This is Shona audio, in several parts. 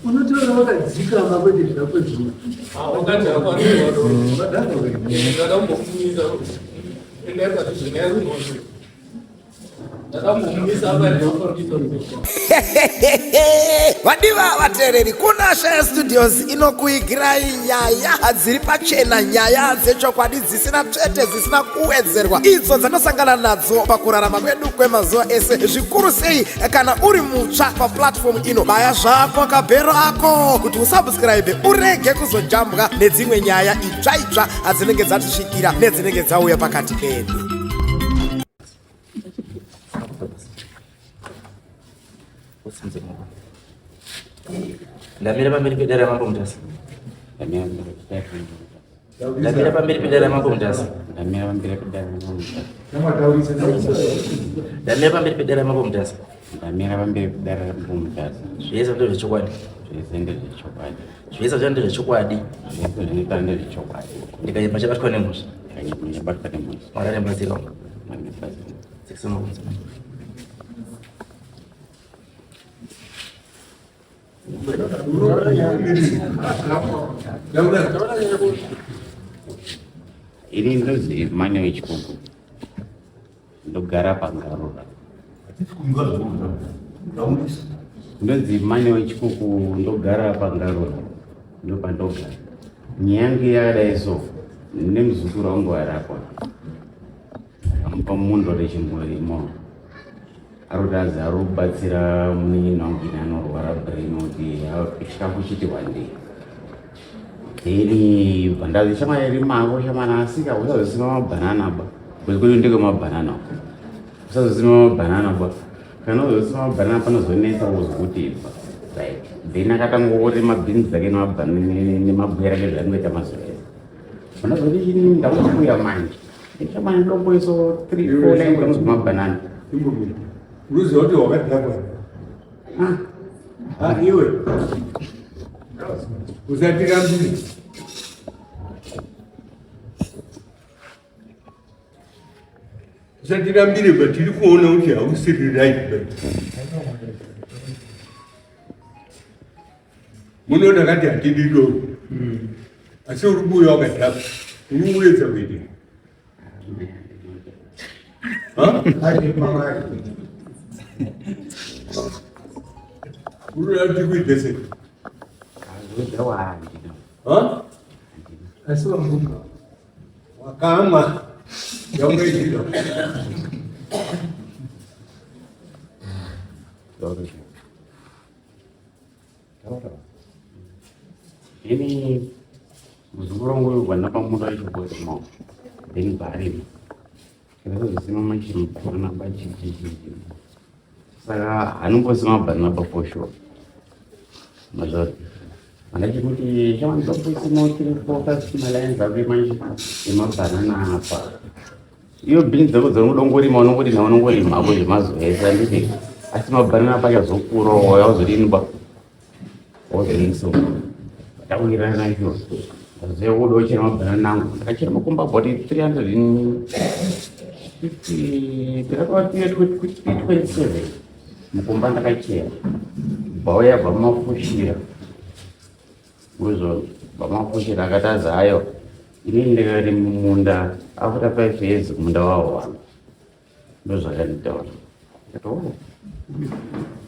Unotaura wakadzikama kwete zvako zvino. Vadiva vateereri, kuna Shaya Studios inokuigirai nyaya dziri pachena, nyaya dzechokwadi dzisina tsvete, dzisina kuwedzerwa, idzo dzanosangana nadzo pakurarama kwedu kwemazuva ese, zvikuru sei kana uri mutsva paplatform ino. Baya zvako kabhero ako kuti usubscribe urege kuzojambwa nedzimwe nyaya itsva itsva dzinenge dzatisvikira nedzinenge dzauya pakati pedu. Ndamira pamberi pedare ramambo Mutasa. Ndamira pamberi pedare ramambo Mutasa. Ndamira pamberi pedare ramambo Mutasa. Ndamira pamberi pedare ramambo Mutasa. Ndamira pamberi pedare ramambo Mutasa. Zvese ndezvechokwadi. Zvese ndezvechokwadi. Zvese zvacho ndezvechokwadi. Zvese zvinoita ndezvechokwadi. Ndikanyeba chabatwa nemhosva. Ndikanyeba chabatwa nemhosva. Mwari anembatsira wangu. Mwari anembatsira. Dzikisa makunzi. Ini ndonzi Emmanuel Chikuku. Ndogara paNgarura. Ndonzi Emmanuel Chikuku ndogara paNgarura. Ndopandogara. Nyaya yangu yakadai so nemuzukuru wangu arapwa. Akamupa mundo rechimborimo. Arikuti ari kubatsira munin'ina wangu ini anorwara brain kuti chikafu chiti wandei. Then bvandazi shamwari rimako shamwari asika usazosima mabhanana ba. Because kwedu ndekwemabhanana uko. Usazosima mabhanana ba. Kana uzosima mabhanana panozonetsa kuzokuti ibva. Right. Then akatanga kurima beans dzake nemabhanana nemagwera ake zvaangoita mazuva ese. Vanozoti chini ndakuuya manje. Shamwari ndomboiso 3 4 line pamabhanana. Unoziva kuti wakadhakwa. Ah. Ah, iwe. Usatirambire. Usatirambire but tiri kuona kuti hausiri right but. Muno ndakati hatidi doro. Asi uri kuuya wakadhakwa. Uri kuedza kuita. Wakama yaunoitira Ini muzukuru wangu uyu vana pamuda ichokorimo then barimo ndakazosima machimubhanana bachichichi saka anombosima bhanana pa for sure mazvoti andachikuti chawanzobosima three four five malines ake manje emabhanana apa iyo beans dzako dzaunodongorima unongorima unongorima hako zvemazuva ese anditi asi mabhanana pachazokura wauya wazodini ba wazodini so tawirirana izvo ndazoya kuda kuchera mabhanana angu ndakachera makomba about 350 327 mukomba ndakachera bauya bvamafushira Ndizvo vamafushira akati azi hayo inini ndikati mumunda after 5 years munda wawo wangu ndozvakanditaura ndikati oh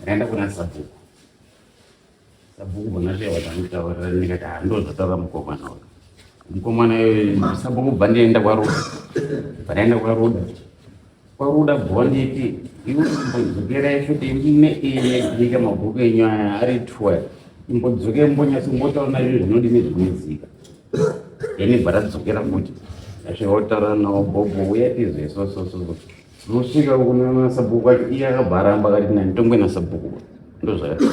ndaenda kuna sabhuku sabhuku bona zviya vakanitaurira ndikati ha ndozvataura mukomana uyu mukomana uyu sabhuku bva ndienda kwaruda bva ndaenda kwaruda Kwaruda bhonditi iwe imbodzokerai futi ine ine mabhuku enyu aya ari two aya imbodzoke mbonyatso mbotaura nazvo zvinodini zvinodzika then bva radzokera futi ndasvika kutaura nawo bhobho uya tizwe so so so zosvika kuna sabhuku acho iye akabva aramba akati nanditongwe nasabhuku ndozvakati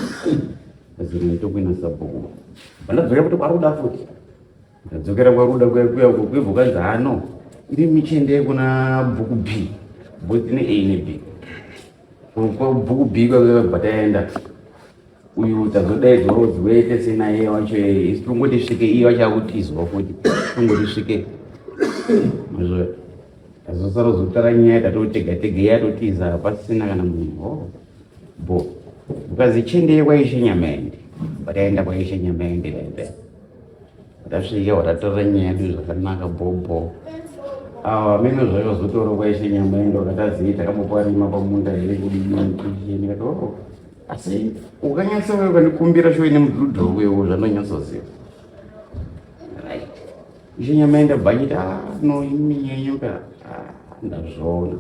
nditongwe nasabhuku bva ndadzokera futi kwaruda futi Ndadzokera kwaruda kuya kuya uko kwebva kwanzi hano iri michende kuna bhuku B both ne A ne B. Kwa bhuku B kwabva taenda. Uyu tazodaidzwa rudzi wete senaye wacho isu tongoti svike iye wacho akutizwa futi tongoti svike mazvo tazosara zotara nyaya tatotega tega iye atotiza pasina kana munhu oh bo because chende kwaishe nyamaende vataenda kwaishe nyamaende vaive Tasvika watatora nyaya yedu zvakanaka bhobho. Awa meno zvakazotora kwaishe nyama endo akatazii takambopa rima pamunda here kudii kuchii ndikati oh asi ukanyatsa uyo ukandikumbira shuwa ine mudhudhu uyo zvandonyatsoziva. Right. Ishe nyama enda bhanyiti ah no imi nyenyu ka ah ndazviona.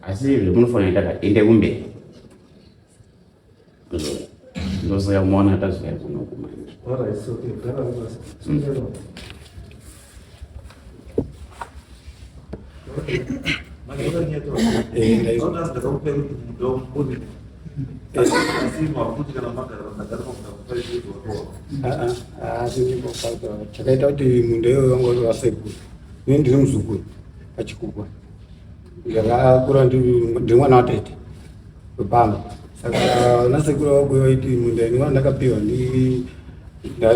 Asi zvemunofanira kuita ka ende kumberi. Ndosaka muona tazouya kuno kumanje. Alright, so okay, gara basi. Chakaita kuti munda iyoyo wanga uri wasekuru ini ndiri muzukuru pachikukwa ndakakura ndiri mwana watete wepamba saka nasekuru wako vaiti munda ini wandakapiwa ndi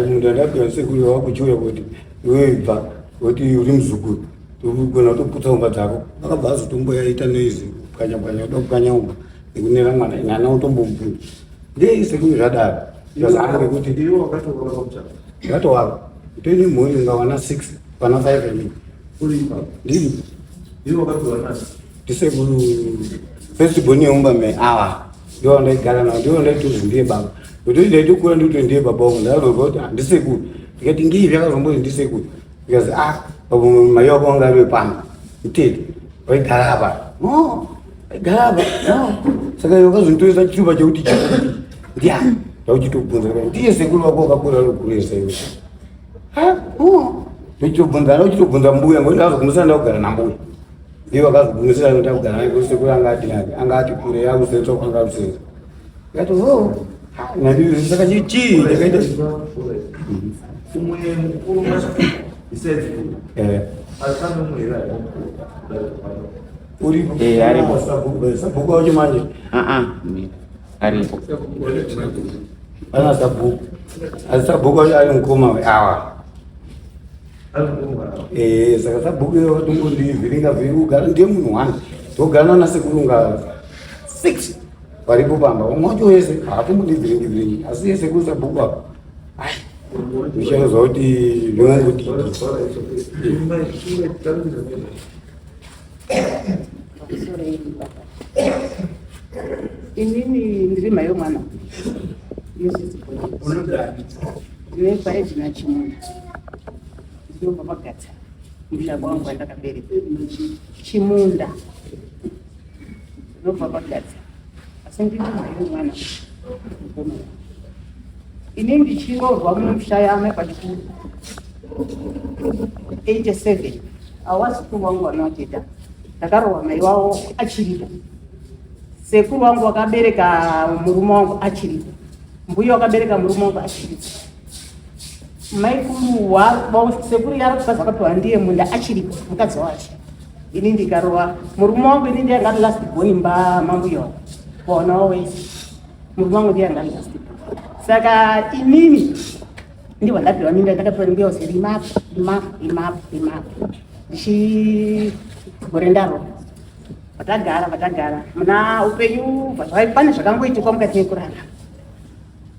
munda ndakapiwa ndisekuru wako chiuya kuti iwewe ibva woti uri muzukuru togona kutoputsa umba dzako vakabva azotomboyaita noizi kupwanya pwanya kuda kupwanya umba nekunera mwana ini ana utombomubvunza ndei sekuru zvadaro ngekuti ndakatowaka toine mhuri ungawana 6 pana 5 inini ndiripo ndisekuru first born yeumba me awa ndiwo wandaigara nawo ndiwo wandaitozi ndiye baba kuti ndaitokura ndikuti ndiye baba wangu ndakazobva kuti handisekuru ndikati ngii zvakazomboti ndisekuru ndikazi ah baba mai wako wanga ari wepano mutete waigara apa no waigara apa no saka iwe wakazonditoresa chitupa chekuti chikuti ndiani ndauchitobvunza ndiye sekuru wako wakakura rokuresa iwe ndochitobvunza ndochitobvunza mbuya ngokuti ndakazogumisira ndakugara nambuya ndiye vakazogumisira ndakugara naye kuti sekuru anga ati nani anga ati kure yakusenza kwanga kusenza ndikati ho nandi saka chii chii chakaita umwe mukuru besides eh asana umwe here uripo Eh, aripo. sabhuku sabhuku wacho manje Ah ah, aripo. Ana sabhuku. Asi sabhuku wacho ari mukoma awa. Eh, saka sabhuku iye wakatongondivhiringa vhiringa kugara ndiye munhu one. Togara na sekuru nga 6 varipo pamba. Umwe wacho wese haatombondivhiringi vhiringi. Asi iye sekuru sabhuku apa. Ai. Ndichazwa kuti ndingangodii. Inini ndiri mai wemwana ndine paedina Chimunda, ndinobva paGatsa, musha kwangu kwandakaberekwa Chimunda, ndinobva paGatsa asi ndiri mai wemwana mukomana. Ini ndichiroorwa mumusha yamai pachikuru 87 awazukuru wangu vanowateta ndakarohwa mai wavo achiripo, sekuru wangu wakabereka murume wangu achiripo, mbuya wakabereka murume wangu achiripo, maikuru sekuru yaro mukadzi wakapiwa ndiye munda achiripo mukadzi wacho. Ini ndikarohwa murume wangu, ini ndiye angati last born mba mambuya wangu waona wawese murume wangu ndiye angati last born. Saka inini ndibva ndapiwa minda, ndakapiwa mbuya wose rimapo rimapo rimapo rimapo ndichigore ndaro vatagara vatagara muna upenyu pane zvakangoitikwa mukati mekurarama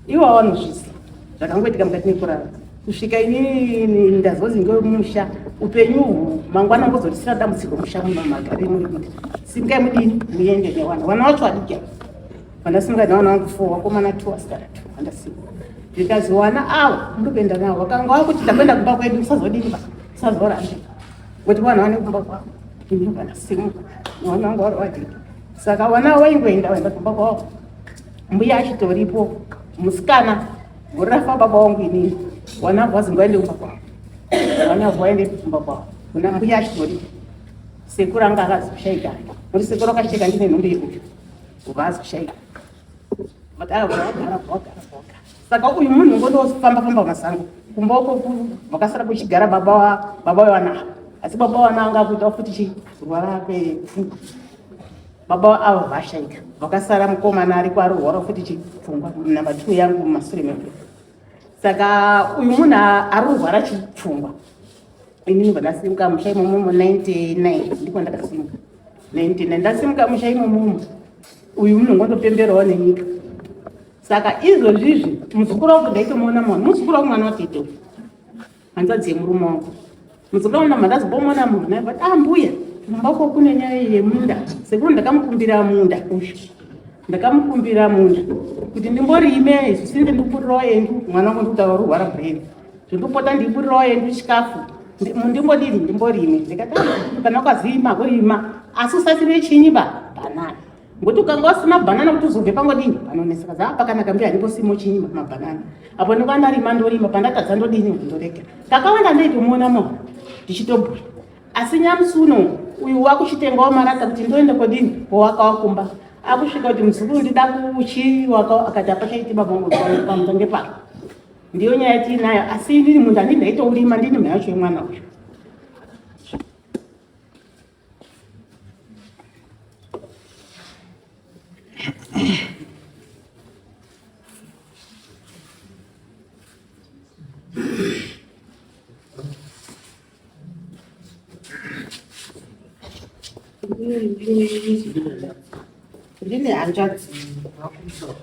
iwawo vanozviziva zvakangoitika mukati mekurarama kusvika inini ndazozi ngemusha upenyu uhu mangwana ngozotisira dambudziko musha muno magari muri kuti simukai mudini muende newana wana wacho adiki vandasimuka newana wangu four wakomana two asikana two vandasimuka ndikazi wana awo muri kuenda nawo vakanga vakuti ndakuenda kumba kwedu usazodini ba usazorambe kuti wana wane kumba kwavo ini vandasimuka newana wangu wari wadiki saka wana waingoenda waenda kumba kwavo mbuya achitoripo musikana gore rafa baba wangu inini wana vazi ngaende kumba kwavo wana vaende kumba kwavo kuna mbuya achitoripo sekuru anga akazoshaika muri sekuru akashaika ndine nhumbi yekuti ubva azoshaika saka uyu munhu ngondofamba famba masango kumba uko vakasara kuchigara baba baba vana asi baba vana anga kuita futi chi kurwara kwepfungwa. Baba avo vashaika, vakasara mukomana ariko arorwara futi chipfungwa, namba 2 yangu mumasure medu. Saka uyu munhu arorwara chipfungwa, inini ndakasimuka musha imomomo 99, ndiko ndakasimuka 99, ndasimuka musha imomomo, uyu munhu ngondopemberawo nenyika. Saka izvozvizvi muzukuru wangu ndaitomuona mwana, muzukuru wangu mwana watete uyu, hanzvadzi yemurume wangu, muzukuru wangu ndabva ndazombomuona munhu naye, but ah, mbuya kumba uko kune nyaya yemunda, sekuru ndakamukumbira munda uyu, ndakamukumbira munda kuti ndimborime zvisinde, ndikuburirawo endu mwana wangu, ndikutaura rurwara brain, zvindopota ndiburirawo endu chikafu, ndimbodini, ndimborime. Ndikati ah, kana ukazima kurima asi usasime chinyi ba banana, ngokuti ukanga usina bhanana kuti uzobve pangodini panoneseka. Zaa pakanaka mbuya, ndimbosimo chinyi mabhanana apo, ndinga ndarima ndorima, pandatadza ndodini, ndorega. Kakawanda ndaitomuona mo ndichitobhuya, asi nyamusi uno uyu wakuchitengawo marata kuti ndoenda kodini kowakawakumba, akusvika kuti muzukuru ndida kuchiwaka, akati apachaiti baba vangu pamunda ngepano. Ndiyo nyaya tiinayo, asi inini munda ndini ndaitourima, ndini mhai yacho yemwana uyu. Ndine hanzvadzi wakumusoro,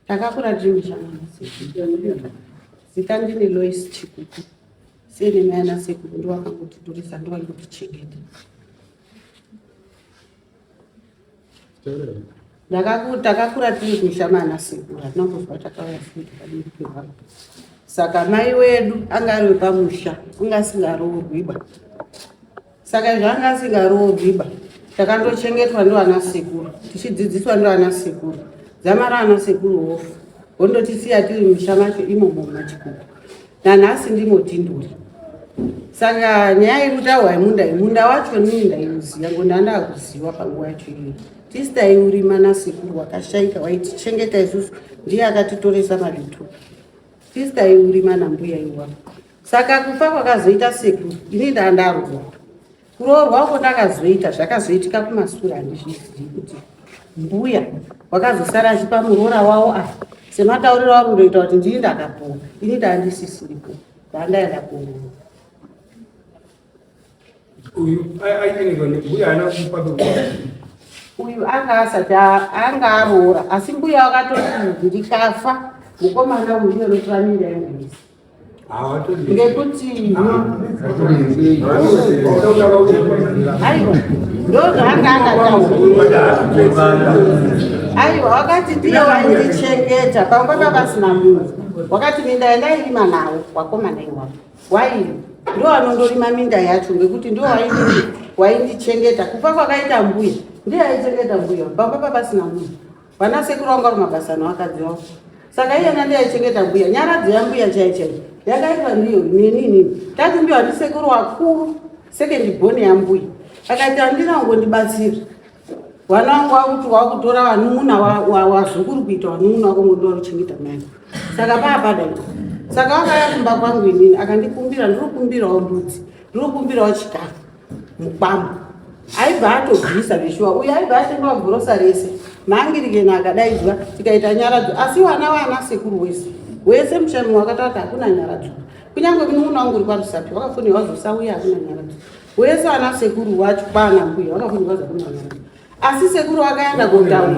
takakura tiri mushamwari. Zita ndine Lois Chikuku. Sene mai nasekuru ndo vakangotitoresa, ndo vaingotichengeta. Takakura tiri kumusha maana sekuru, hatina kuzwa takauya sei takadini kurwara. Saka mai wedu anga ari wepamusha, anga asingaroorwiba. Saka izvo anga asingaroorwiba, takandochengetwa ndoana sekuru, tichidzidziswa ndoana sekuru. Dzamara ana sekuru wofa, vondotisiya tiri musha macho imomo mumaChikuku. Nanhasi ndimotinduri. Saka nyaya iri kutaurwa yemunda iyi, munda wacho nini ndaiuziva ngo ndandakuziva panguva yacho iyoyo. Tisi taiurima nasekuru wakashaika, waitichengeta isusu, ndiye akatitoresa mazvitupa. Tisi taiurima nambuya iwapo. Saka kufa kwakazoita sekuru, ini ndandaroorwa. Kuroorwa uko ndakazoita zvakazoitika kumasure handizvizivi kuti mbuya wakazosara achipa muroora wavo apa sematauriro avo kundoita kuti ndini ndakapuwa, ini ndandisisiripo ndandaenda kuroorwa. Uyu aitengerwa nembuya haana kumupa pekuti Uyu anga asati anga aroora, asi mbuya wakatoti ndikafa mukomana uyu ndiye unotora minda yangu yese. Ngekuti aiwa, ndozvaanga akataura. Aiwa, wakati ndiye waindichengeta pamba papasina munhu, wakati minda yandairima nawo wakomana iwapo wairi ndo anondorima minda yacho ngekuti ndo waindichengeta. Kufa kwakaita mbuya, ndiye aichengeta mbuya pamba papasina munhu. Vana sekuru vangu vari mabasa nevakadzi vavo, saka iyena ndiye aichengeta mbuya. Nyaradzo yambuya chai chai yakaitwa ndiyo neni. Inini tati ndiyo handi sekuru wakuru, second born yambuya, akati handina kungondibatsira. Vana vangu vakuti wakutora vanun'una wazukuru kuita vanun'una wako ngondi wakuchengeta mai. Saka paapadai, saka wakaya kumba kwangu inini akandikumbira, ndiri kukumbirawo mbudzi, ndiri kukumbirawo chikafu mukwambo. Aibva atobvisa zveshuwa uyu, aibva atengawo gorosa rese maangirikeni, akadaidzwa tikaita nyaradzo. Asi wana wana sekuru wese wese mushami wakataura kuti hakuna nyaradzo, kunyange munun'una wangu uri kwaRusapi wakafonera wazosauya, hakuna nyaradzo. Wese ana sekuru wacho kwana mbuya wakafonera wazi hakuna nyaradzo, asi sekuru akaenda kotaura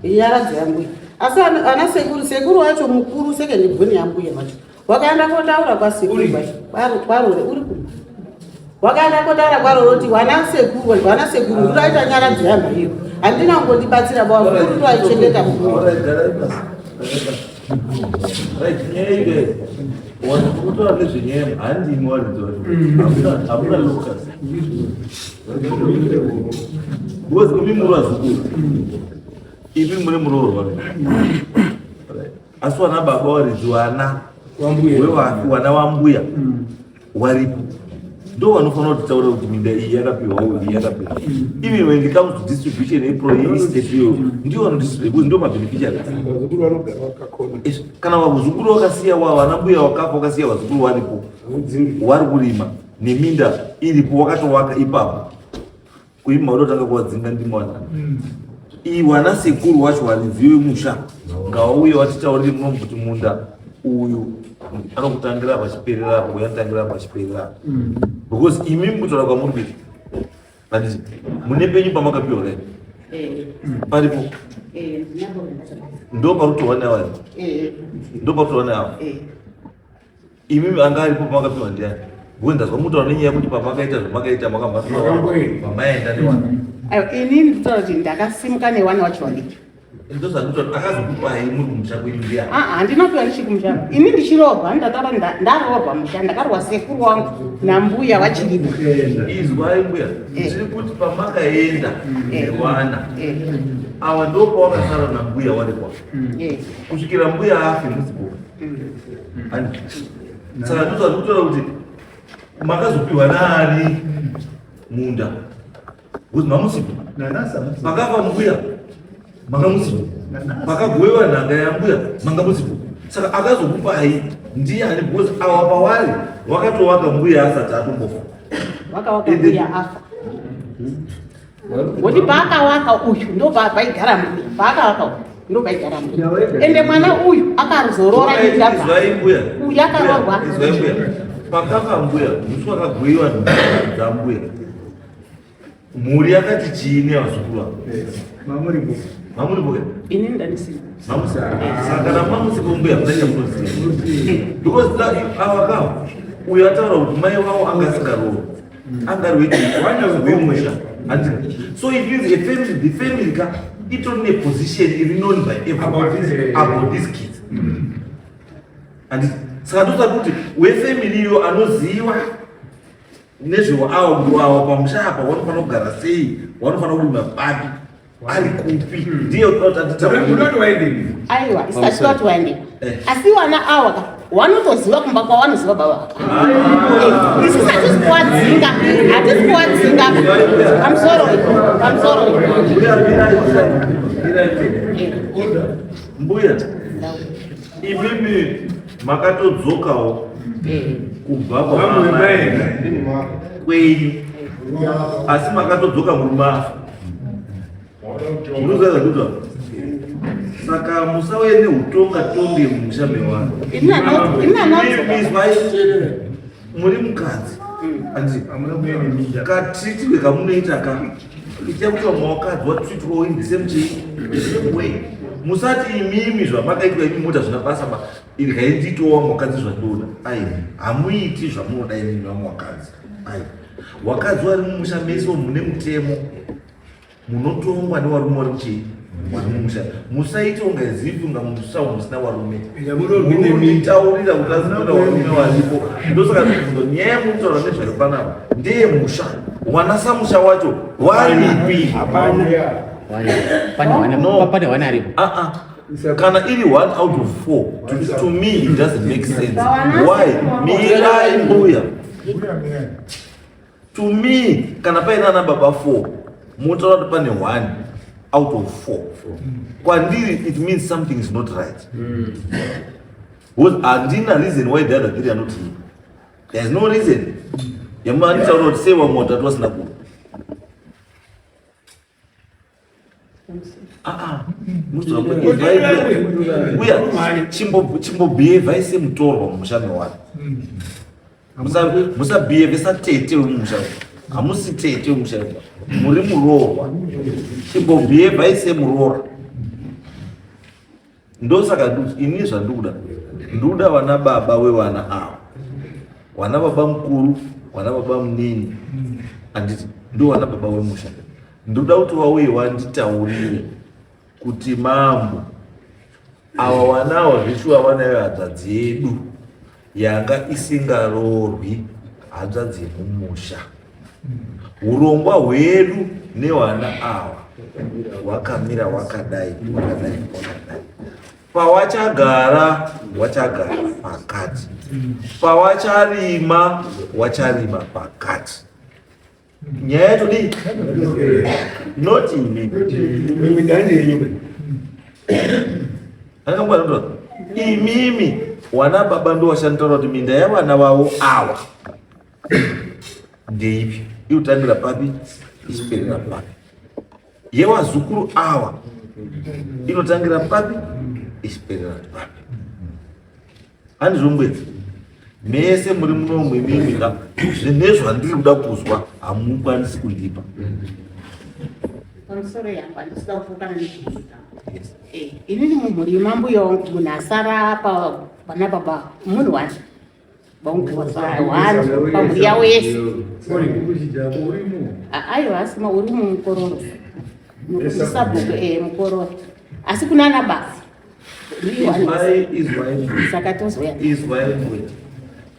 nyaradzo yambuya. Asi ana sekuru, sekuru wacho mukuru, second born yambuya wacho wakaenda kotaura kwasekuru wacho kwarore uri kumba, wakaenda kotaura kwarore kuti wana sekuru, wana sekuru, ndinoita nyaradzo yamaiyo, handina kungondibatsira baba kuru ndo aichengeta mbuya. Alright, garai pasi. Garai pasi. Right, nyaya ile vanhu kutaura nezvenyaya handimi waridzi wacho, hamuna locus because imi muri vazukuru, imi muri muroorwa. Right. Asi wana baba waridzi wana wevafi, wana wambuya waripo, ndo vanofanira kutitaura kuti minda iyi yakapiwa, iyi yakapiwa. Even when it comes to distribution yeestate iyo, ndiyo vanodistribute because ndo mabeneficiaries. Vazukuru vanogara vakakona. Kana vazukuru vakasiya vana mbuya wakafa wakasiya vazukuru varipo, wari kurima neminda iripo, wakatovaka ipapo. Kuima unotanga kuwadzinga ndimwana. Iwe ana sekuru wacho waridzi wemusha ngawauye watitaurire muno kuti munda uyu anokutangira pachiperera apo, uyu anotangira pachiperera apo. Because imi mukutaura kwamuri kuita, handiti mune penyu pamakapiwa kai paripo ndo parutorwa neava here? Ndo parutorwa neava? Imi anga aripo pamakapiwa ndiani? Because ndazwa mutaura nenyaya yekuti pamakaita zvamakaita makamhasura pamaenda newana. Aiwa, inini nditaura kuti ndakasimuka newana wacho wadiki. Ndozvandikuti akazokupai muri kumusha kwenyu ndiani? Ah, handinopiwa ndichiri kumusha. Ini ndichiroorwa, ndataura ndaroorwa musha, ndakaroorwa sekuru wangu nambuya vachiripo. Izwai mbuya, ndiri kuti pamakaenda newana awa ndo pawakasara nambuya warikwa kusvikira mbuya afe musipo. Saka ndozvandikutaura kuti makazopiwa nani munda? Because mamusipo. Pakafa mbuya manga musipo, pakagowewa nhanga yambuya manga musipo. Saka akazokupai ndiani? Because awa pawari wakatovaka mbuya asati atombofa. Wakawaka mbuya afa. Ngokuti paakawaka uyu ndo paigara mbuya, paakawaka uyu ndo paigara mbuya. Ende mwana uyu akazoroora. Izwai mbuya. Uyu akaroorwa. Izwai mbuya, pakafa mbuya, musi wakagoyiwa nhanga dzambuya, mhuri yakati chii nevazukuru avo? Mamuri boka. Inini ndandisina. Saka kana mamusipo mbuya, munaita munoziva, because ava kawo uyo ataura kuti mai wavo anga asingaroori, angari wemusha. So it means a family, the family ka itori neposition iri known by everyone about these kids. And saka ndosati kuti wefamily iyo anoziva nezveawa awa pamusha apa wanofanira kugara sei, wanofanira kurima papi, ari kupi, ndiye unoda kuti atitaurire. Aiwa, isati toti waende, asi wana awa ka wanotoziva kumba kwawanoziva baba vaka. Isusu hatisi kuwadzinga, hatisi kuwadzinga. Pamusoro, pamusoro. Mbuya, mirai, mirai, mirai. Mbuya, imimi makatodzokawo kubva kwamaenda kwenyu, asi makatodzoka murume afa. Munoziva zvandikuta? Saka musauye neutonga tonge mumusha mevanhu. Izwai, muri mukadzi, handiti? Katreatwe kamunoita ka icha kuti vamwe vakadzi watreatwawo in the same chii, the same way. Musati imimi zvamakaitwa imi mota zvina basa ba, iryai nditowo vamwe vakadzi zvandoda. Ai, hamuiti zvamunoda imimi vamwe vakadzi. Ai, wakadzi wari mumusha mese mune mutemo, munotongwa nevarume vari kuchii, vari mumusha. Musaite unga zivi unga musha musina varume. Munonditaurira kuti asikuda varume varipo. Ndosaka ndibvunzo, nyaya yamurikutaura nezvayo panapa ndeyemusha. Wana samusha wacho waripi? Pane wana. No. Pane wana aripo. Ah, ah. Kana iri one out of four, to me it doesn't make sense. Why? Mirai mbuya. To me, kana paine ana baba four, motaura kuti pane one out of four, kwandiri it means something is not right, because handina reason why the other three are not here. There is no reason yamanitaura kuti sei vamwe vatatu vasina kuva. Ah, uya chimbobehave semutorwa mumusha mewanhu. Musabehave satete wemumusha. Hamusi tete wemusha, muri muroorwa. Chimbobehave semuroora. Ndosaka ini zvandikuda, ndoda vana baba wevana ava, vana baba mukuru, vana baba munini, handiti ndo vana baba wemusha? Ndoda kuti vauye vanditaurire kuti mambo, ava vanawa zveshuwa vanayo hanzvadzi yedu yanga isingaroorwi, hanzvadzi yemumusha. Urongwa hwedu nevana ava hwakamira hwakadai, hwakadai, hwakadai. Pawachagara wachagara pakati, pawacharima wacharima pakati. Nyaya yatodii? Not imimi. Akangwarira imimi wana baba ndo washanitaura kuti minda yavana vavo awa ndeipi, inotangira papi. Ichiperera papi? Yewazukuru awa inotangira papi ichiperera papi? Handizvo mbuya? Mese muri muno mwimimi ka zvine zvandiri kuda kuzwa hamukwanisi kundipa. Pamusoro yangu handisida kupokana nezvinoita. Eh, inini mumhuri mambuya wangu munhu asara pa pana baba munhu wani vangu pamhuri yavo yese. Aiwa asi uri mumukororo. Sabhuku eh mukororo. Asi kuna ana baba. Saka tozoya. Izwai mbuya.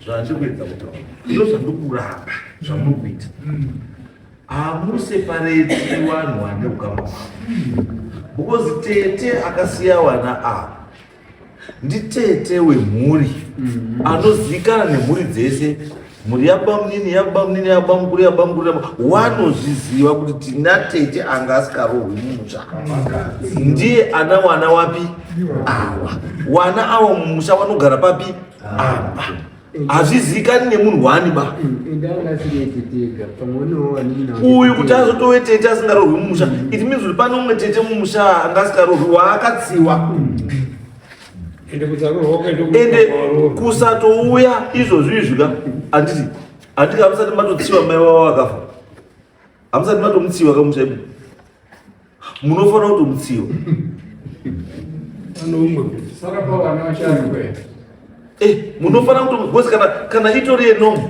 Zvandiri kuedza kutaura. Ndizvo zvandiri kuramba zvamuri kuita. Hamusepareti vanhu vane ukama hwavo. Because tete akasiya vana ava nditete wemhuri anozivikana nemhuri dzese mhuri yabamunini yabamunini yabamukuru yabamukuru wanozviziva kuti tina tete anga asikarohwi mumusha ndiye ana wana wapi awa wana awa mumusha wanogara papi apa hazvizikani nemunhu wani ba uyu kuti azotove tete asingarohwi mumusha it means kuti pane umwe tete mumusha anga asikarohwi waakatsiwa ende kusatouya izvozvi izvi ka handiti handiti hamusati matotsiwa mai wavo vakafa hamusati matomutsiwa kamusha imo munofanira kutomutsiwa eh, munofanira kuto because kana kana itori yenomu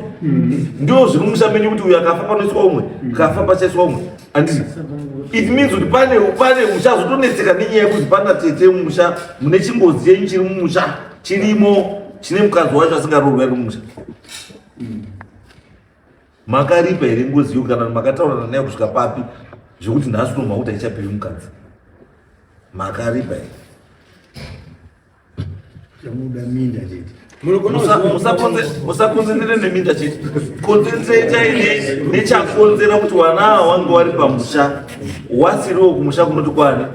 ndio zviri mumusha menyu kuti uyu akafa panoiswa umwe kafa pachaiswa umwe handiti it means kuti pane pane muchazotonetseka nenyaya yekuti pana tete mumusha mune chingozi yenyu chiri mumusha chirimo chine mukadzi wacho asingaroorwi ari mumusha makaripa here ngozi iyo kana makataurana nayo kusvika papi zvekuti nhasi uno makuti haichapiwi mukadzi makaripa here Chamuda minda chete. Musakonzentere neminda chete. Konzentretai nechakonzera kuti wana awa wange wari pamusha wasiriwo kumusha kunoti kwani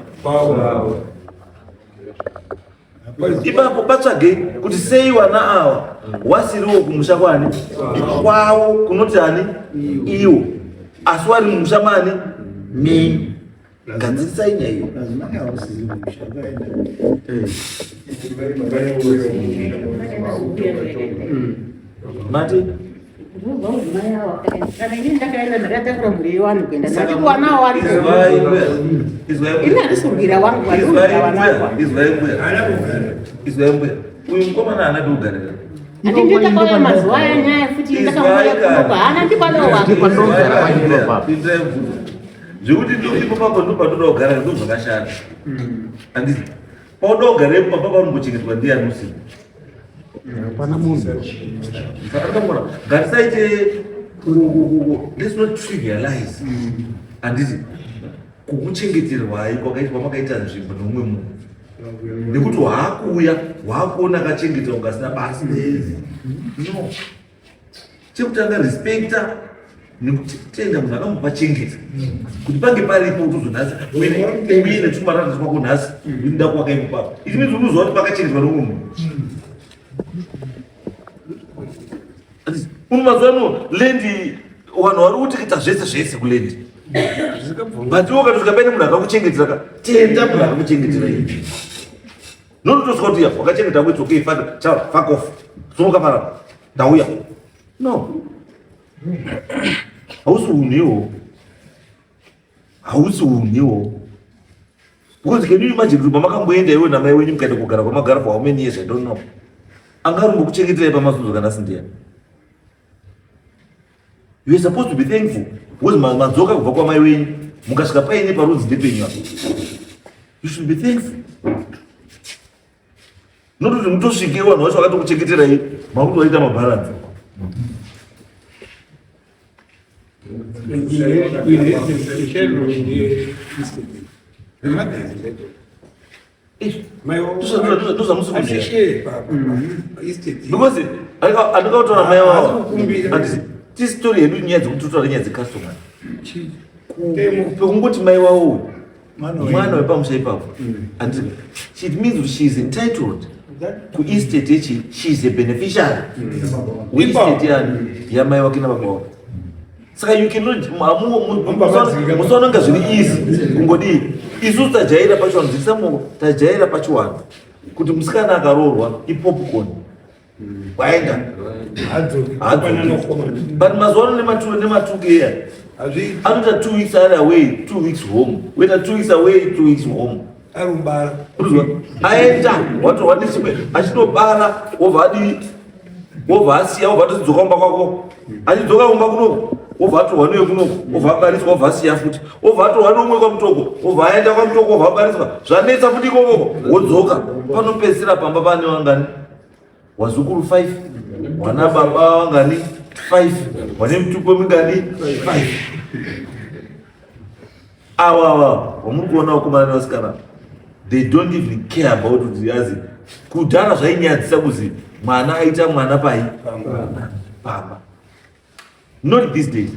ipapo patsvagei kuti sei wana awa wasiriwo kumusha kwani kwavo kunoti ani iwo asi wari mumusha mani menyu gadzirisai nyaya iyo mati izwai mbuya uyu mukomana haana pekugarira Ndakauya mazuva aya nyaya futi ndakauya kunopa hana ndipanowa zvekuti ipo pako ndo patoda kugara ndo zvakashata handiti pauda kugara ipo papa panombochengetwa ndiani usiku hapana munhu saka ngatisaite let's not trivialize handiti kukuchengeterwai kwakaitwa makaita nzvimbo neumwe munhu nekuti waakuuya waakuona akachengetwa kungasina basa no chekutanga respecta nekutenda munhu akamupachengeta kuti pange paripo utozonhasi uine tumarata twako nhasi uinda kwaka ipapo it means unoziva kuti pakachengetwa neumwe munhu uno mazuva ano lendi vanhu vari kuteketa zvese zvese kulendi but iwe ukatosvika paine munhu akakuchengetera ka tenda munhu akakuchengetera ipi nototosvika kuti ya wakachengeta it's okay fuck chao fuck off sumuka panapa ndauya no hausi unhu iwowo hausi unhu iwowo because can you imagine kuti pamakamboenda iwe namai wenyu mukaenda kugara kwamagara for how many years i don't know anga ari kumbokuchengeterai pamasuzo kana asi ndiyani you are supposed to be thankful because madzoka kubva kwamai wenyu mukasvika paine parunzi ndepenyu apa you should be thankful not kuti mutosvike vanhu vacho vakatokuchengeterai makuti vaita mabharanzi Because andikautora mai wavo tisitori hedu nyaya dzekuti totaura nyaya dzecustomary pekungoti mai wavo uyu mwana wepamusha ipapo and it means kuti she is entitled kuestate yechi she is a beneficiary weestate yani yamai wake nababa wake. Saka you cannot musaona kunga zviri easy kungodii. Isusu tajaira pachivanhu dzikisa moko tajaira pachivanhu kuti musikana akaroorwa ipopcorn waenda haadzoki. But mazuva ano nematuke eya anoita 2 weeks ari away, 2 weeks home, woita 2 weeks away, 2 weeks home. Arubara. Aenda watorwa nechimwe achinobara, wobva adii, wobva asiya, wobva atodzoka kumba kwako. Achidzoka kumba kunoku, wobva atorwa newe kunoku, wobva abariswa, wobva asiya futi, wobva atorwa neumwe kwaMutoko, wobva aenda kwaMutoko, wobva abariswa, zvanetsa futi ikokoko, wodzoka. Panopedzisira pamba pane wangani? Wazukuru 5, wana baba wangani? 5, wane mutupo mingani? 5. Ava ava vamuri kuona, vakomana nevasikana, they don't even care about kuti azi kudhara zvainyadzisa kuzi mwana aita mwana pai pamba. Not these days.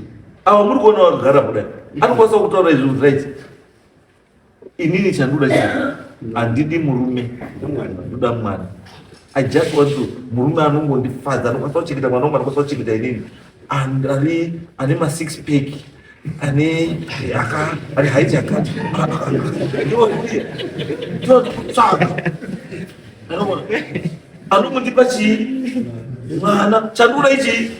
Ava muri kuona vakagara kudai anokwanisa kutaura izvo kuti, "Right, inini chandoda chii? Handidi murume, ndoda mwana. I just want to murume anongondifadza, anokwanisa kuchengeta mwana wangu, anokwanisa kuchengeta inini, and ari ane ma6 pack, ane aka ane height yakati." Ndokutsvaga anomundipa chii? Mwana. Chandoda ichii?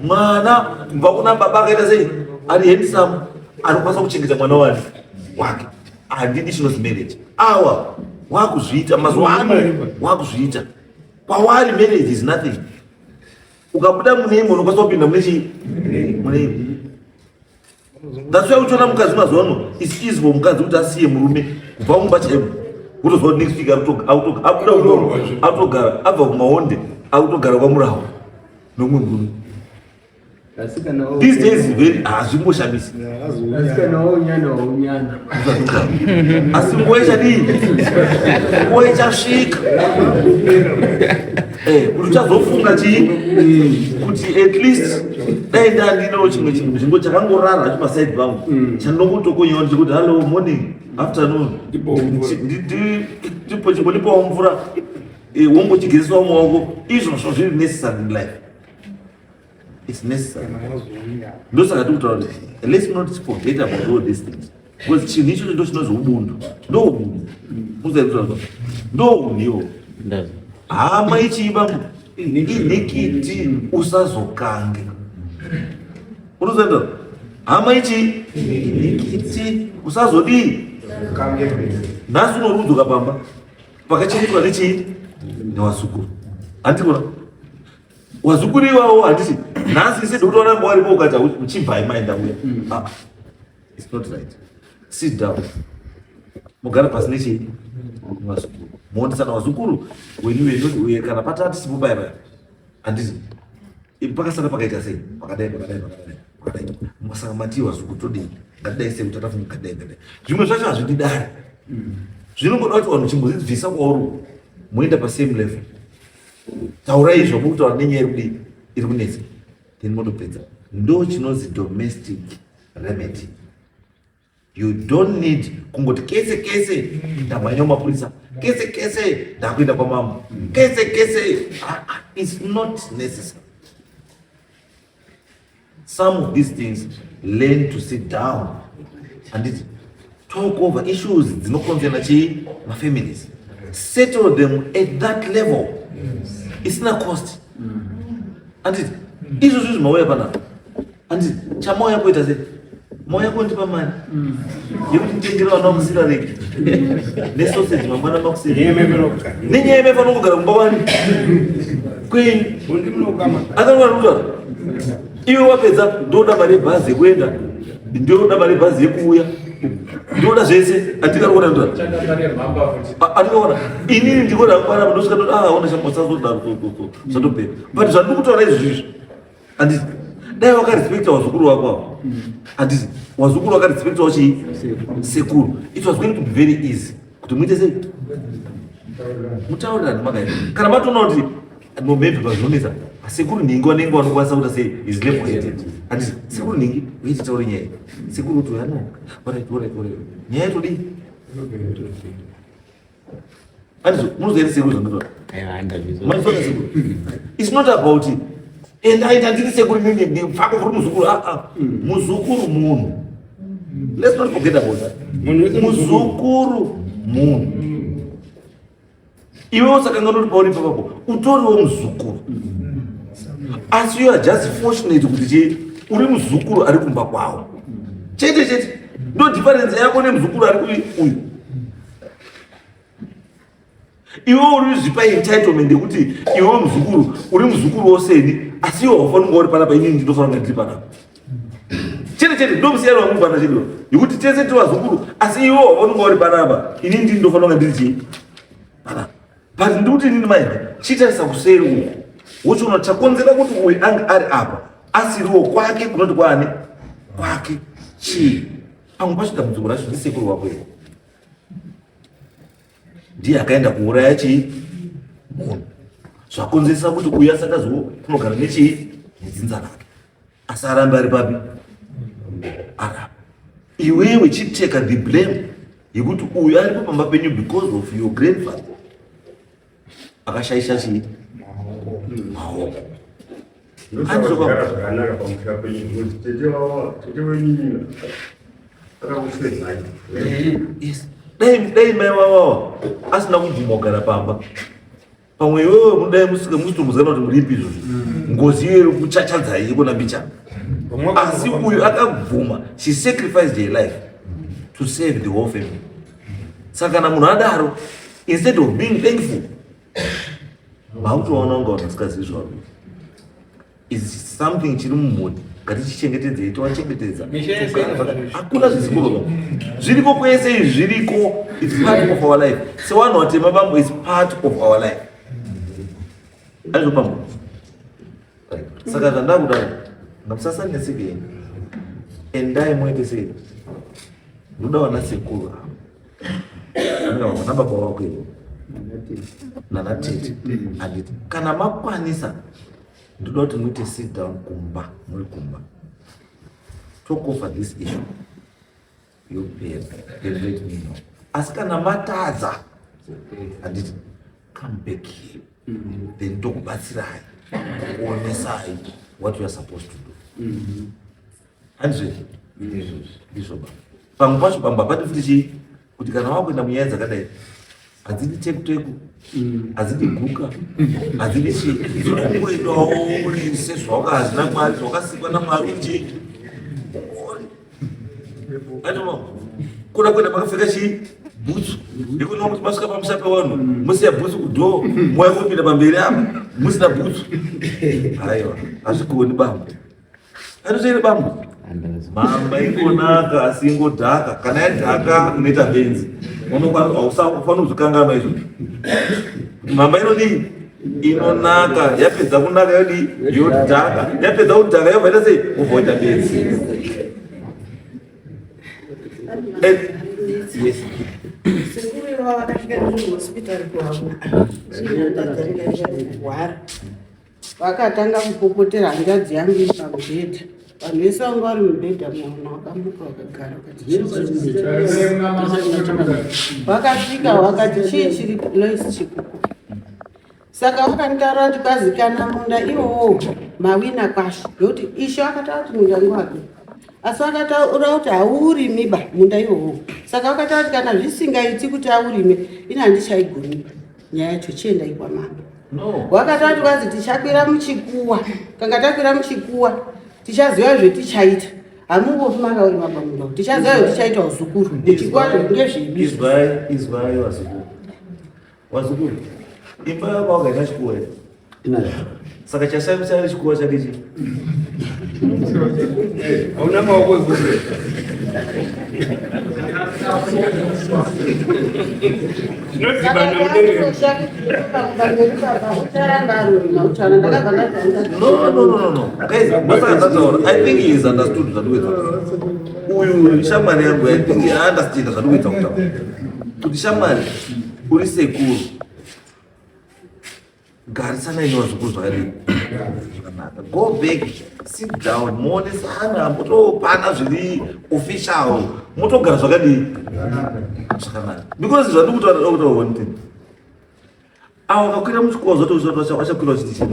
Mwana kubva kuna baba akaita sei? Ari handsome, anokwanisa kuchengeta mwana wani wake. Handidi chinozi marriage. Awa wakuzviita mazuva ano, wakuzviita kwawari marriage is nothing. Ukabuda mune imwe, unokwanisa kupinda mune chii? Mune imwe. That's why uchiona mukadzi mazuva ano, it's easy for mukadzi kuti asiye murume kubva mumba chaimo, kutozwa kuti next week abuda kumba, autogara, abva kumaonde, autogara kwamurawo nomumwe murume. These days very hazvimboshamisi. Asi kana waunyana, waunyana. Asi nguva ichadii? Nguva ichasvika kuti uchazofunga chii? Kuti at least dai ndandinawo chimwe chinhu zvingo chakangorara hacho paside pangu, chandinongotokonyawo ndichikuti, "Hello, morning, afternoon." Ndipo chimbondipawo mvura, wongochigezesawo maoko. Izvozvo zviri necessary in life, it's necessary. Ndosaka tiri kutaura kuti let's not forget about all these things, because chinhu ichocho ndo chinonzi ubuntu, ndo ubuntu. Muzaikutaura ndo unhiwo. Hama ichiiba inhikiti, usazokange unozoenda hama ichi inhikiti, usazodii. Nhasi unorudzoka pamba pakachengetwa nechii? Newazukuru. Handikona wazukuru iwawo, handiti? Nhasi sedokutaura ranga waripo, ukati uchibvai maenda uya. Ah, it's not right. Sit down, mugara pasi nechii? Vazukuru. Muonesana, vazukuru wenyu uye kana patati paya paya, handiti pakasara pakaita sei? Pakadai, pakadai, pakadai, pakadai. Saka mati vazukuru todii? Ngatidai sei kuti tatafunga ngatidai, ngatidai. Zvimwe zvacho hazvidi dare, zvinongoda kuti vanhu chimbozibvisa kwauri, moenda pasame level. Taurai izvo muri kutaura nenyaya iri kudii, iri kunetsa, then motopedza. Ndo chinonzi domestic remedy. You don't need kungoti kese kese ndamhanya mumapurisa, kese kese ndakuenda kwamambo, kese kese. Ah, ah, it's not necessary. Some of these things, learn to sit down and talk over issues dzinokonzera chii? Mafamilies. Settle them at that level, isina cost, anditi? Izvozvo izvi mauya panapa, anditi? Chamauya kuita sei? Mauya kundipa mari yekuti nditengere vana vamusirareki nesoseji mangwana makuseni, nenyaya yemefana kugara kumba kwani kwenyu. Akangarikutaura iwe wapedza, ndoda mari yebhazi yekuenda, ndoda mari yebhazi yekuuya, ndoda zvese. Andikaona andikaona inini ndikona kwana ndosvika ndoti, "Ah, ona chamosazodaro." Zvatopera. But zvandiri kutaura izvozvo izvi, handiti dai wakarespecta wazukuru wako avo, handiti wazukuru wakarespectawo chii? Sekuru. It was going to be very easy kuti muite sei? Mutaurirani makaita. Kana matoona kuti no, maybe pazvinonetsa, sekuru nhingi wanenge wanokwanisa kuita sei? Is level headed, handiti? Sekuru nhingi uiti taure nyaya, sekuru kuti ano, alright, alright, alright, nyaya todii, handizvo? Munozoita sekuru zvandinotaura. Manzona sekuru, it's not about And aita ndiri sekuru inini ndipfako kuri muzukuru. Ah ah. Muzukuru munhu. Let's not forget about that. Muzukuru munhu. Iwe usakanga kuti pauri papapo utoriwo muzukuru. Asi you are just fortunate kuti chii uri muzukuru ari kumba kwawo. Chete chete. Ndo difference yako nemuzukuru ari kuyi uyu. Iwe uri zvipa entitlement yekuti iwe muzukuru uri muzukuru woseni asi iwe haufaniri kunge uri panapa inini ndinofanira kunge ndiri panapa. Chete chete ndo musiyano wangu pana chete yekuti tese tiri vazukuru asi iwe haufaniri kunge uri panapa inini ndini ndofanira kunge ndiri chii panapa. But ndikuti inini mai chitarisa kuseri uku wochiona chakonzera kuti uyu ange ari apa asiriwo kwake kunoti kwaani kwake chii pamwe pacho dambudziko racho ndisekuru wako iwe ndiye akaenda kuuraya chii munhu zvakonzeresa kuti uyu asati azokunogara nechii nedzinza rake asi arambe ari papi arapa iwewe chiteka the blame yekuti uyu aripo pamba penyu because of your grandfather akashaisha chii maoko Ndosakagara zvakanaka pamusha penyu because tete wavo tete wenyu akakusedzai. Yes. Dai dai mai wawawa asina kubvuma kugara pamba pamwe iwewe mudai musike musitombozana kuti muripi izvozvo ngozi iyo iri kuchachadzai ikona mbichana asi uyu akabvuma she sacrificed her life to save the whole family saka kana munhu adaro instead of being thankful makutoona kunga vanhu vasikazivi zvavari is something chiri mumhuri ngatichichengetedzei tovachengetedza hakuna zvisiko zviriko kwese izvi zviriko its part of our life sevanhu vatema bambo its part of our life aizvo bambo saka zvandakudai ngamusasanetsekei endai muite sei ndoda vana sekuru ava vana baba wako ivo nana tete handiti kana makwanisa ndoda kuti muite sit down kumba muri kumba talk over this issue yopera then let me know asi kana matadza handiti come back here then tokubatsirai kuonesai what you are supposed to do handizvo ndizvo ba pamwe pacho bambo hapati futi chii kuti kana wakuenda munyaya dzakadai hadzidi tekuteku hadzidi guka hadzidi chii dzinongoendawo uri sezvawaka hazvina mwari zvawakasikwa namwari uchi atoma kuda kuenda makapfeka chii bhutsu ikuona kuti masvika pamusha pevanhu musiya bhutsu kudhoo mouya kupinda pamberi apa musina bhutsu aiwa hazvigoni bambo Anotoere bambo. Mamba ingonaka asi ingodhaka. Kana yadhaka unoita benzi. Unokwanisa usafanira kuzvikanganwa izvo. Kuti mamba inodii? Inonaka, yapedza kunaka yodii? Yodhaka. Yapedza kudhaka yobva ita sei? Wobva waita benzi. Yes. Sekuru ivava vakasvika muhospitari kwavo. Kurwara. Vakatanga kupopotera hanzvadzi yangu iri pamubhedha. Vanhu vese vanga vari mubhedha mumwe wakamuka vakagara vakati vakasvika vakati chii chiri Lois Chikuku. Saka vakanditaura kuti kwazi kana munda iwowo mawina kwasho nekuti ishe akataura kuti munda ngewake asi vakataura kuti hauurimi ba munda iwowo saka vakataura kuti kana zvisingaiti kuti aurime ini handichaigoniba nyaya yacho chiendai kwamambo No. Wakatati kwanzi tichakwira muchikuwa kanga takwira muchikuwa tichaziva zvetichaita hamungofi makaurima pamunda tichaziva zvetichaita uzukuru muchikuwa ngezvedu Izwai, izwai wazukuru. Wazukuru. Imba yako wakaita chikuwa here? Inayo. Saka chashamisa chikuwa chake chii? Hauna maoko ekuti. Zvinodhibana mudenga. No, no, no, no, no. Guys, ndosaka ndataura. I think he has understood zvandikuedza. Uyu shamwari yangu, I think he understand zvandikuedza kutaura. Kuti shamwari uri sekuru. Garisanai nevazukuru zvakadii zvakanaka. Go back, sit down, muonesana, motopana zviri official, motogara zvakadii zvakanaka. Because zvandikutaura ndakutaura one thing. Awo akakwira muchikowa zvato vachakwira vachiti chii?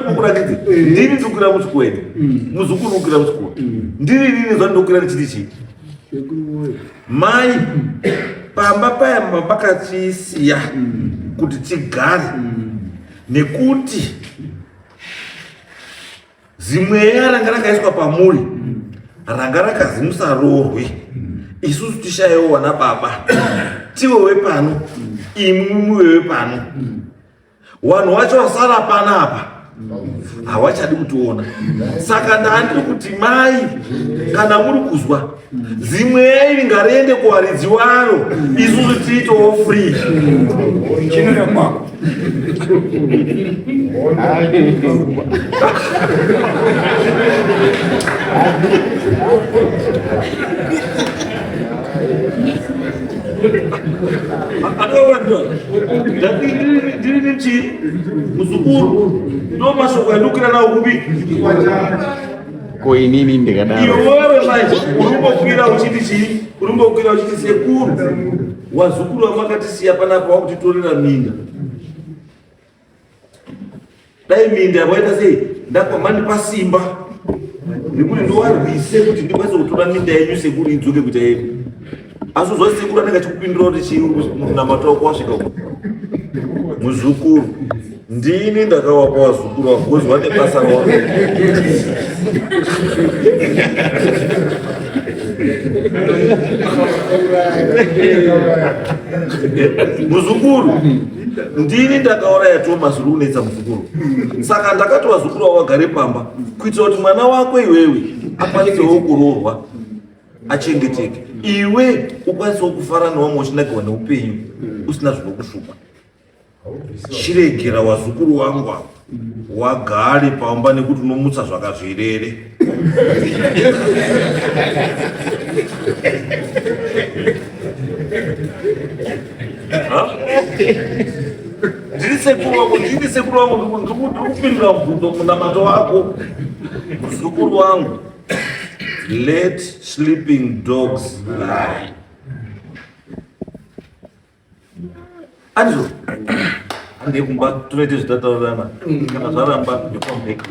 Ndikurakidze. Ndini ndikukwira muchikowa ini. Muzukuru ukukwira muchikowa. Ndini nini zvandokwira ndichiti chii? Mai pamba paya makachisiya kuti tigare nekuti Zimweya ranga rakaiswa pamuri ranga rakazi musaroorwe isusu tishayewo wana baba tiwe wepano imwi muve wepano wanhu wacho wasara panapa hawachadi kutiona saka ndandiri kuti mai kana muri kuzwa zimweya iri ngariende kuvaridzi waro isusu tiitowo free Chinoda kwako. Ndiri nechii muzukuru ndo mashoko andikukira nawo kupi Ko inini ndikadaro. Iwewe manje urimbokwira uchiti chii? Urimbokwira uchiti sekuru. Wazukuru vamakatisiya panapa wakutitorera minda. Dai minda waita sei? Ndakwa mandipa simba. Nekuti ndiwarwise kuti ndikwanise kutora minda yenyu sekuru idzoke kuita yedu. Asi uzwa sekuru anenge achikupindura kuti chii munamato wako wasvika uko. Muzukuru. Ndini ndakawapa vazukuru vangu because vane basa ravo. Muzukuru, ndini ndakauraya Thomas uri kunetsa muzukuru. Saka ndakati vazukuru vavo vagare pamba kuitira kuti mwana wako iwewe akwanisewo kuroorwa achengeteke. Iwe ukwanisewo kufara nevamwe uchinakirwa neupenyu usina zvinokushupa. Chiregera wazukuru wangu ava wagare pamba nekuti unomutsa zvakazvirere. Ndiri sekuru wako, ndiri sekuru wangu, ndiri kupindura mubvunzo munamato wako. Muzukuru wangu, let sleeping dogs lie. Andizvo handei kumba tonoite zvitataurirana kana zvaramba ndikombeki.